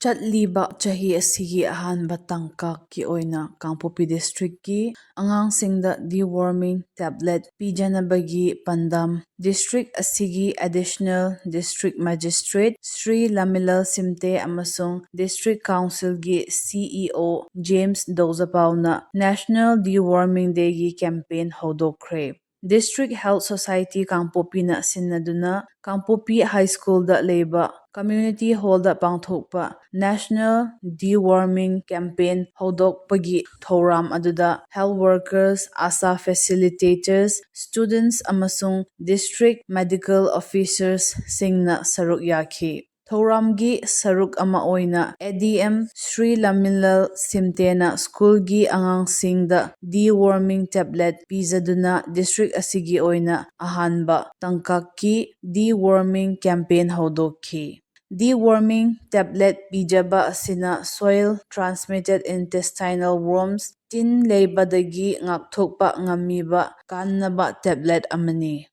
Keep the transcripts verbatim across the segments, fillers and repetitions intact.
ꯆꯠꯂꯤꯕ ꯆꯍꯤ ꯑꯁꯤꯒꯤ ꯑꯍꯥꯟꯕ ꯇꯥꯡꯀꯛꯀꯤ ꯑꯣꯏꯅ ꯀꯥꯡꯄꯣꯛꯄꯤ ꯗꯤꯁꯇ꯭ꯔꯤꯛꯀꯤ ꯑꯉꯥꯡꯁꯤꯡꯗ deworming tablet ꯄꯤꯖꯅꯕꯒꯤ ꯄꯥꯟꯗꯝ ꯗꯤꯁꯇ꯭ꯔꯤꯛ ꯑꯁꯤꯒꯤ Additional District Magistrate ꯁ꯭ꯔꯤ ꯂꯥꯃꯤꯂꯥꯜ ꯁꯤꯝꯇꯦ ꯑꯃꯁꯨꯡ ꯗꯤꯁꯇ꯭ꯔꯤꯛ ꯀꯥꯎꯟꯁꯤꯜꯒꯤ CEO ꯖꯦꯝꯁ ꯗꯧꯖꯄꯥꯎꯅ National Deworming Dayꯒꯤ campaign ꯍꯧꯗꯣꯛꯈ꯭ꯔꯦ꯫ District Health Society ꯀꯥꯡꯄꯣꯛꯄꯤꯅ ꯁꯤꯟꯅꯗꯨꯅ ꯀꯥꯡꯄꯣꯛꯄꯤ ꯍꯥꯏ ꯁ꯭ꯀꯨꯜꯗ ꯂꯩꯕ community hallꯗ ꯄꯥꯡꯊꯣꯛꯄ National Deworming Campaign ꯍꯧꯗꯣꯛꯄꯒꯤ ꯊꯧꯔꯝ ꯑꯗꯨꯗ health workers, ASHA facilitators, students ꯑꯃꯁꯨꯡ district medical officers ꯁꯤꯡꯅ ꯁꯔꯨꯛ ꯌꯥꯈꯤ꯫ ꯊꯧꯔꯝꯒꯤ ꯁꯔꯨꯛ ꯑꯃ ꯑꯣꯏꯅ ADM ꯁ꯭ꯔꯤ ꯂꯥꯃꯤꯂꯥꯜ ꯁꯤꯝꯇꯦꯅ ꯁ꯭ꯀꯨꯜꯒꯤ ꯑꯉꯥꯡꯁꯤꯡꯗ deworming tablet ꯄꯤꯖꯗꯨꯅ ꯗꯤꯁꯇ꯭ꯔꯤꯛ ꯑꯁꯤꯒꯤ ꯑꯣꯏꯅ ꯑꯍꯥꯟꯕ ꯇꯥꯡꯀꯛꯀꯤ deworming campaign ꯍꯧꯗꯣꯛꯈꯤ꯫ Deworming tablet ꯄꯤꯖꯕ ꯑꯁꯤꯅ soil transmitted intestinal worms, ꯇꯤꯟ ꯂꯩꯕꯗꯒꯤ ꯉꯥꯛꯊꯣꯛꯄ ꯉꯝꯃꯤꯕ ꯀꯥꯟꯅꯕ tablet ꯑꯃꯅꯤ꯫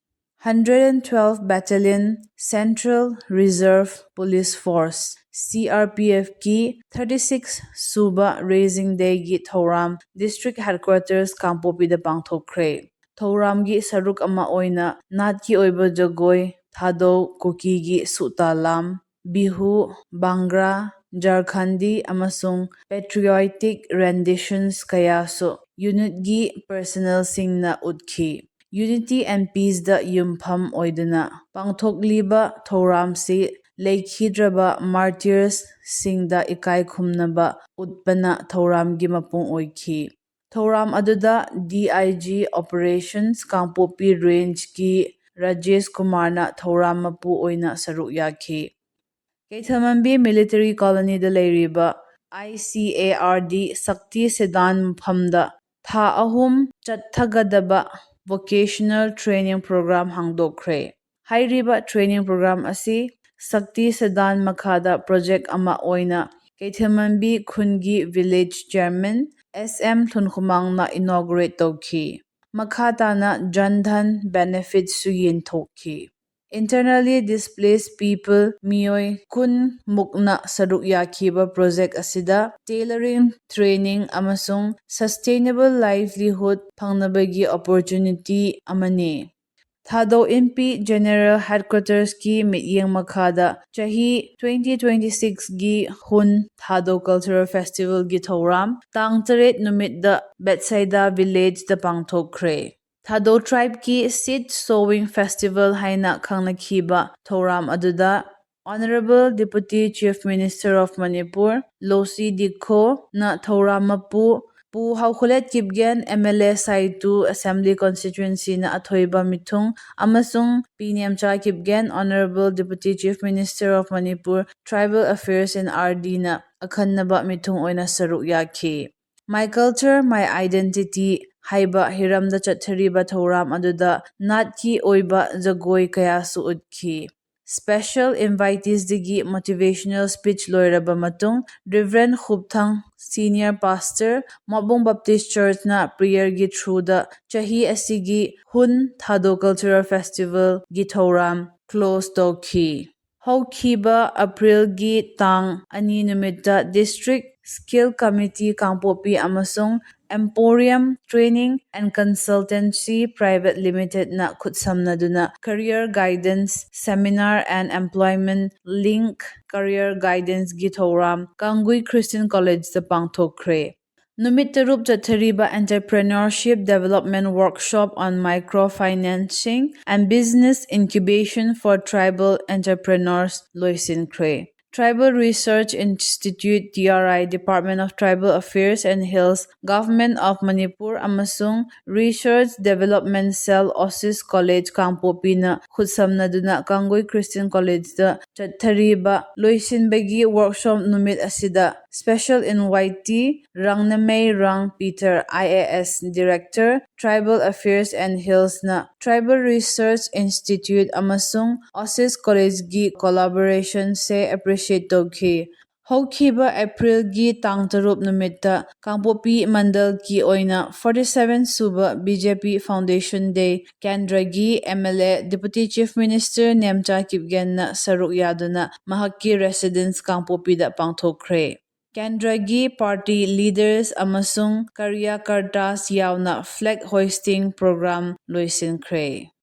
Hundred and twelve Battalion Central Reserve Police Force, CRPFꯀꯤ thirty six ꯁꯨꯕ Raising Dayꯒꯤ ꯊꯧꯔꯝ District Headquarters ꯀꯥꯡꯄꯣꯛꯄꯤꯗ ꯄꯥꯡꯊꯣꯛꯈ꯭ꯔꯦ꯫ ꯊꯧꯔꯝꯒꯤ ꯁꯔꯨꯛ ꯑꯃ ꯑꯣꯏꯅ ꯅꯥꯠꯀꯤ ꯑꯣꯏꯕ ꯖꯒꯣꯏ, ꯊꯥꯗꯧ, ꯀꯨꯀꯤꯒꯤ ꯁꯨꯇꯥꯂꯥꯝ, ꯕꯤꯍꯨ, ꯚꯥꯡꯒ꯭ꯔꯥ, ꯖꯔꯈꯟꯗꯤ ꯑꯃꯁꯨꯡ patriotic renditions ꯀꯌꯥꯁꯨ unitꯀꯤ personnelꯁꯤꯡꯅ ꯎꯠꯈꯤ꯫ Unity and Peaceꯗ ꯌꯨꯝꯐꯝ ꯑꯣꯏꯗꯨꯅ ꯄꯥꯡꯊꯣꯛꯂꯤꯕ ꯊꯧꯔꯝꯁꯤ ꯂꯩꯈꯤꯗ꯭ꯔꯕ martyrsꯁꯤꯡꯗ ꯏꯀꯥꯏ ꯈꯨꯝꯅꯕ ꯎꯠꯄꯅ ꯊꯧꯔꯝꯒꯤ ꯃꯄꯨꯡ ꯑꯣꯏꯈꯤ꯫ ꯊꯧꯔꯝ ꯑꯗꯨꯗ DIG Operations ꯀꯥꯡꯄꯣꯛꯄꯤ Rangeꯀꯤ ꯔꯥꯖꯦꯁ ꯀꯨꯃꯥꯔꯅ ꯊꯧꯔꯝ ꯃꯄꯨ ꯑꯣꯏꯅ ꯁꯔꯨꯛ ꯌꯥꯈꯤ꯫ ꯀꯩꯊꯦꯜꯃꯟꯕꯤ Military Colonyꯗ ꯂꯩꯔꯤꯕ ICARD ꯁꯛꯇꯤ ꯁꯦꯗꯥꯟ ꯃꯐꯝꯗ ꯊꯥ ꯑꯍꯨꯝ ꯆꯠꯊꯒꯗꯕ vocational training program ꯍꯥꯡꯗꯣꯛꯈ꯭ꯔꯦ꯫ ꯍꯥꯏꯔꯤꯕ training program ꯑꯁꯤ ꯁꯛꯇꯤ ꯁꯦꯗꯥꯟ ꯃꯈꯥꯗ project ꯑꯃ ꯑꯣꯏꯅ ꯀꯩꯊꯦꯜꯃꯟꯕꯤ ꯈꯨꯟꯒꯤ village chairman S M ꯊꯨꯟꯈꯨꯃꯥꯡꯅ inaugurate ꯇꯧꯈꯤ꯫ ꯃꯈꯥ ꯇꯥꯅ Jan Dhan benefitsꯁꯨ ꯌꯦꯟꯊꯣꯛꯈꯤ꯫ Internally displaced people ꯃꯤꯑꯣꯏ ꯀꯨꯟ ꯃꯨꯛꯅ ꯁꯔꯨꯛ ꯌꯥꯈꯤꯕ ꯄ꯭ꯔꯣꯖꯦꯛ ꯑꯁꯤꯗ tailoring, training ꯑꯃꯁꯨꯡ sustainable livelihood ꯐꯪꯅꯕꯒꯤ opportunity ꯑꯃꯅꯤ꯫ ꯊꯥꯗꯧ ꯏꯟꯄꯤ General Headquartersꯀꯤ ꯃꯤꯠꯌꯦꯡ ꯃꯈꯥꯗ ꯆꯍꯤ twenty twenty sixꯒꯤ ꯍꯨꯟ ꯊꯥꯗꯧ Cultural Festivalꯒꯤ ꯊꯧꯔꯝ ꯇꯥꯡ ꯇꯔꯦꯠ ꯅꯨꯃꯤꯠꯇ Bethsaida Villageꯇ ꯄꯥꯡꯊꯣꯛꯈ꯭ꯔꯦ꯫ ꯊꯥꯗꯧ tribeꯀꯤ Seed Sowing Festival ꯍꯥꯏꯅ ꯈꯪꯅꯈꯤꯕ ꯊꯧꯔꯝ ꯑꯗꯨꯗ Honorable Deputy Chief Minister of Manipur Losii Dikhoꯅ ꯊꯧꯔꯝ ꯃꯄꯨ, ꯄꯨ ꯍꯥꯎꯈꯨꯂꯦꯠ ꯀꯤꯞꯒꯦꯟ, MLA ꯁꯥꯏꯇꯨ Assembly Constituencyꯅ ꯑꯊꯣꯏꯕ ꯃꯤꯊꯨꯡ, ꯑꯃꯁꯨꯡ ꯄꯤ Nemcha Kipgen, Honorable Deputy Chief Minister of Manipur Tribal Affairs and RDꯅ ꯑꯈꯟꯅꯕ ꯃꯤꯊꯨꯡ ꯑꯣꯏꯅ ꯁꯔꯨꯛ ꯌꯥꯈꯤ꯫ My Culture, My Identity ꯍꯥꯏꯕ ꯍꯤꯔꯝꯗ ꯆꯠꯊꯔꯤꯕ ꯊꯧꯔꯝ ꯑꯗꯨꯗ ꯅꯥꯠꯀꯤ ꯑꯣꯏꯕ ꯖꯒꯣꯏ ꯀꯌꯥꯁꯨ ꯎꯠꯈꯤ꯫ Special inviteesꯗꯒꯤ motivational speech ꯂꯣꯏꯔꯕ ꯃꯇꯨꯡ, Reverend ꯈꯨꯞꯊꯪ, Senior Pastor, ꯃꯣꯕꯣꯡ Baptist Churchꯅ prayerꯒꯤ throughꯗ ꯆꯍꯤ ꯑꯁꯤꯒꯤ ꯍꯨꯟ ꯊꯥꯗꯧ Cultural Festivalꯒꯤ ꯊꯧꯔꯝ close ꯇꯧꯈꯤ꯫ ꯍꯧꯈꯤꯕ Aprilꯒꯤ ꯇꯥꯡ ꯑꯅꯤ ꯅꯨꯃꯤꯠꯇ District Skill Committee ꯀꯥꯡꯄꯣꯛꯄꯤ ꯑꯃꯁꯨꯡ Emporium Training and Consultancy Private Limitedꯅ ꯈꯨꯠꯁꯝꯅꯗꯨꯅ Career Guidance Seminar and Employment Link Career Guidanceꯒꯤ ꯊꯧꯔꯝ ꯀꯥꯡꯒꯨꯏ Christian Collegeꯇ ꯄꯥꯡꯊꯣꯛꯈ꯭ꯔꯦ꯫ ꯅꯨꯃꯤꯠ ꯇꯔꯨꯛ ꯆꯠꯊꯔꯤꯕ Entrepreneurship Development Workshop on Microfinancing and Business Incubation for Tribal Entrepreneurs ꯂꯣꯏꯁꯤꯟꯈ꯭ꯔꯦ꯫ Tribal Research Institute, TRI, Department of Tribal Affairs and Hills, Government of Manipur ꯑꯃꯁꯨꯡ Research Development Cell, Oasis College ꯀꯥꯡꯄꯣꯛꯄꯤꯅ ꯈꯨꯠꯁꯝꯅꯗꯨꯅ ꯀꯥꯡꯒꯨꯏ Christian Collegeꯇ ꯆꯠꯊꯔꯤꯕ ꯂꯣꯏꯁꯤꯟꯕꯒꯤ workshop ꯅꯨꯃꯤꯠ ꯑꯁꯤꯗ special invitee ꯔꯪꯅꯃꯩ ꯔꯪ Peter, IAS, Director, Tribal Affairs and Hillsꯅ Tribal Research Institute ꯑꯃꯁꯨꯡ Oasis Collegeꯒꯤ collaborationꯁꯦ appreciate ꯇꯧꯈꯤ꯫ ꯍꯧꯈꯤꯕ ꯑꯦꯄ꯭ꯔꯤꯜꯒꯤ ꯇꯥꯡ ꯇꯔꯨꯛ ꯅꯨꯃꯤꯠꯇ ꯀꯥꯡꯄꯣꯛꯄꯤ ꯃꯟꯗꯜꯒꯤ ꯑꯣꯏꯅ forty seven ꯁꯨꯕ B J P Foundation Day ꯀꯦꯟꯗ꯭ꯔꯒꯤ M L A, Deputy Chief Minister Nemcha ꯀꯤꯞꯒꯦꯟꯅ ꯁꯔꯨꯛ ꯌꯥꯗꯨꯅ ꯃꯍꯥꯛꯀꯤ residence ꯀꯥꯡꯄꯣꯛꯄꯤꯗ ꯄꯥꯡꯊꯣꯛꯈ꯭ꯔꯦ꯫ ꯀꯦꯟꯗ꯭ꯔꯒꯤ party leaders ꯑꯃꯁꯨꯡ ꯀꯥꯔꯌꯀꯔꯇꯥꯁ ꯌꯥꯎꯅ flag hoisting program ꯂꯣꯏꯁꯤꯟꯈ꯭ꯔꯦ꯫